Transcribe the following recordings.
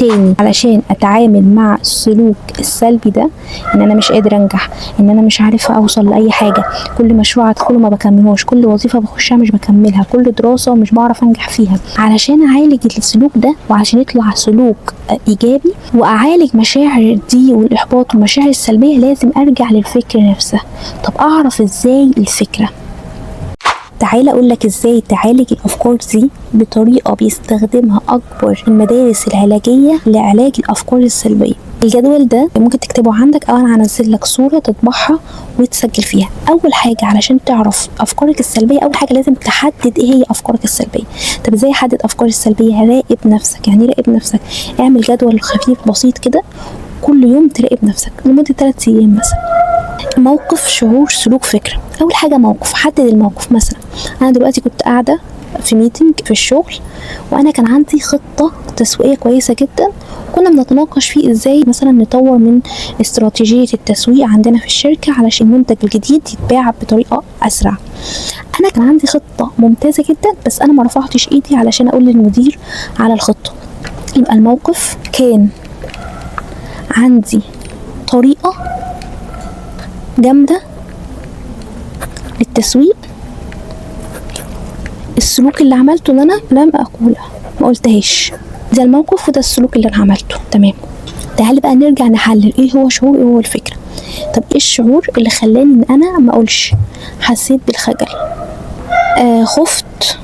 تاني علشان اتعامل مع السلوك السلبي ده، ان انا مش قادر انجح، ان انا مش عارفه اوصل لاي حاجة، كل مشروع ادخله ما بكملهوش، كل وظيفة بخشها مش بكملها، كل دراسة مش بعرف انجح فيها. علشان اعالج السلوك ده وعشان يطلع سلوك ايجابي واعالج مشاعر دي والاحباط والمشاعر السلبية، لازم ارجع للفكرة نفسها. طب اعرف ازاي الفكرة؟ تعالى اقول لك ازاي تعالج الافكار دي بطريقة بيستخدمها اكبر المدارس العلاجية لعلاج الافكار السلبية. الجدول ده ممكن تكتبه عندك او انا هنزل لك صوره تطبعها وتسجل فيها. اول حاجة علشان تعرف افكارك السلبية، اول حاجة لازم تحدد ايه هي افكارك السلبية. طب ازاي احدد افكاري السلبية؟ راقب نفسك. يعني راقب نفسك، اعمل جدول خفيف بسيط كده كل يوم تراقب نفسك لمدة 3 ايام مثلا. موقف، شعور، سلوك، فكرة. اول حاجة موقف، حدد الموقف. مثلا انا دلوقتي كنت قاعدة في meeting في الشغل، وانا كان عندي خطه تسويقية كويسة جدا، كنا بنتناقش فيه ازاي مثلا نطور من استراتيجية التسويق عندنا في الشركة علشان المنتج الجديد يتباع بطريقة اسرع. انا كان عندي خطه ممتازة جدا، بس انا ما رفعتش ايدي علشان اقول للمدير على الخطة. يبقى الموقف كان عندي طريقه جامدة للتسويق، السلوك اللي عملته ان انا لم اقولها، ما قلتهاش. ده الموقف وده السلوك اللي انا عملته. تمام. تعالي بقى نرجع نحلل ايه هو شعور، ايه هو الفكرة. طب ايه الشعور اللي خلاني ان انا ما اقولش؟ حسيت بالخجل، خفت،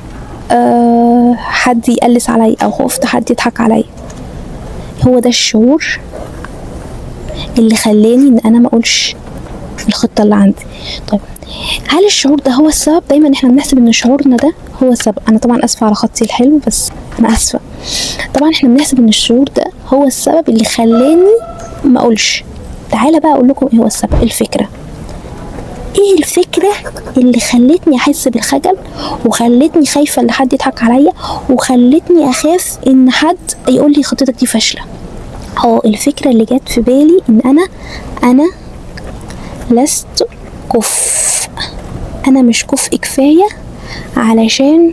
حد يقلس عليا، او خفت حد يضحك عليا. هو ده الشعور اللي خلاني ان انا ما اقولش الخطة اللي عندي. طيب هل الشعور ده هو السبب؟ دايما احنا بنحسب ان شعورنا ده هو السبب. انا طبعا اسفه على خطي الحلو، بس انا اسفه. طبعا احنا بنحسب ان الشعور ده هو السبب اللي خلاني ما اقولش. تعالى بقى اقول لكم ايه هو السبب. الفكرة. ايه الفكرة اللي خلتني احس بالخجل وخلتني خايفة ان حد يضحك عليا وخلتني اخاف ان حد يقول لي خطتك دي فاشلة؟ الفكرة اللي جت في بالي ان انا لست كفء، انا مش كفء كفاية علشان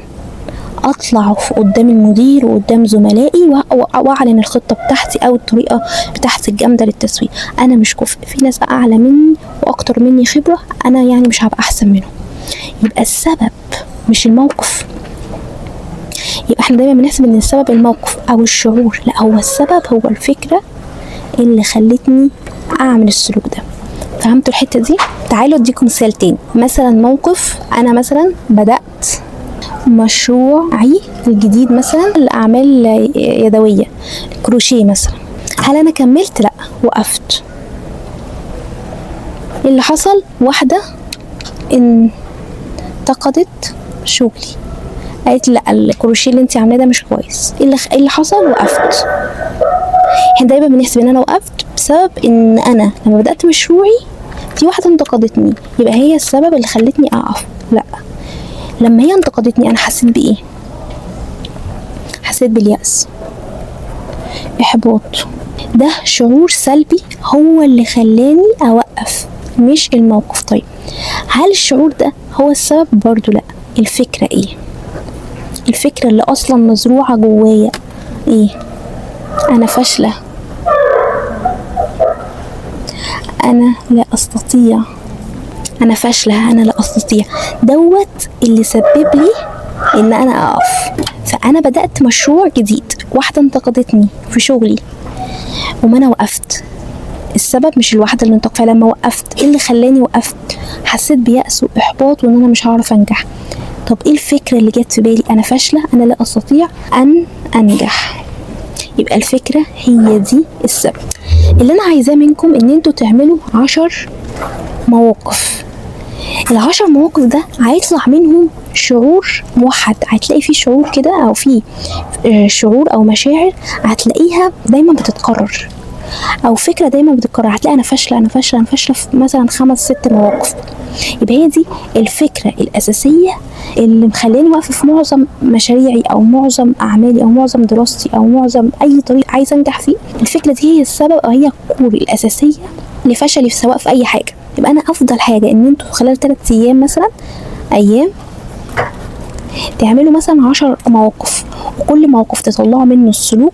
اطلع قدام المدير وقدام زملائي واعلن الخطة بتاعتي او الطريقة بتاعتي الجامدة للتسويق. انا مش كفء، في ناس اعلى مني واكتر مني خبره، انا يعني مش هبقى احسن منهم. يبقى السبب مش الموقف. يبقى احنا دايما بنحسب ان السبب الموقف او الشعور، لا، هو السبب هو الفكرة اللي خلتني اعمل السلوك ده. فهمتوا الحتة دي؟ تعالوا اديكم مثال تاني. مثلا موقف، انا مثلا بدات مشروعي الجديد مثلا الاعمال يدوية، كروشيه مثلا. هل انا كملت؟ لا، وقفت. اللي حصل واحدة انتقدت شغلي، قالت لا الكروشيه اللي انت عاملاه ده مش كويس. ايه اللي حصل؟ وقفت. احنا دايما بنحسب ان انا وقفت بسبب ان انا لما بدات مشروعي في واحدة انتقدتني، يبقى هي السبب اللي خلتني اقف. لا، لما هي انتقدتني انا حسيت بايه؟ حسيت باليأس، احباط. ده شعور سلبي هو اللي خلاني اوقف، مش الموقف. طيب هل الشعور ده هو السبب؟ برضو لا. الفكرة ايه؟ الفكرة اللي اصلا مزروعة جوايا ايه؟ انا فاشلة، انا لا استطيع، انا فاشلة، انا لا استطيع. دوت اللي سبب لي ان انا اقف. فانا بدات مشروع جديد، واحدة انتقدتني في شغلي وما انا وقفت. السبب مش الواحدة اللي انتقدت. فلما وقفت ايه اللي خلاني وقفت؟ حسيت بيأس واحباط وان انا مش هعرف انجح. طب ايه الفكرة اللي جت في بالي؟ انا فاشلة، انا لا استطيع ان انجح. يبقى الفكرة هي دي السبب. اللي انا عايزاه منكم ان انتوا تعملوا 10 مواقف. ال10 مواقف ده هيطلع منهم شعور موحد، هتلاقي فيه شعور كده او فيه شعور او مشاعر هتلاقيها دايما بتتكرر، او فكرة دايما بتتكرر. هتلاقي انا فاشلة، انا فاشلة، انا فاشلة في مثلا 5 6 مواقف. يبقى هي دي الفكرة الاساسية اللي مخلاني واقفة في معظم مشاريعي او معظم اعمالي او معظم دراستي او معظم اي طريق عايزه انجح فيه. الفكرة دي هي السبب او هي ال core الاساسية لفشلي في سواء في اي حاجة. يبقى انا افضل حاجة ان انتوا خلال 3 ايام مثلا، ايام تعملوا مثلا 10 مواقف، وكل موقف تطلعوا منه السلوك.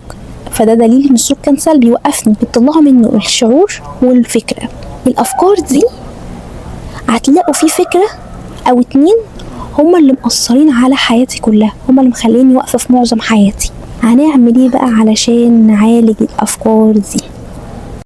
فده دليل ان السلوك كان سلبي، وقفني. بتطلعوا منه الشعور والفكرة. الافكار دي هتلاقوا في فكرة او اتنين هما اللي مأثرين على حياتي كلها، هما اللي مخليني واقفة في معظم حياتي. هنعمل ايه بقى علشان نعالج الافكار دي؟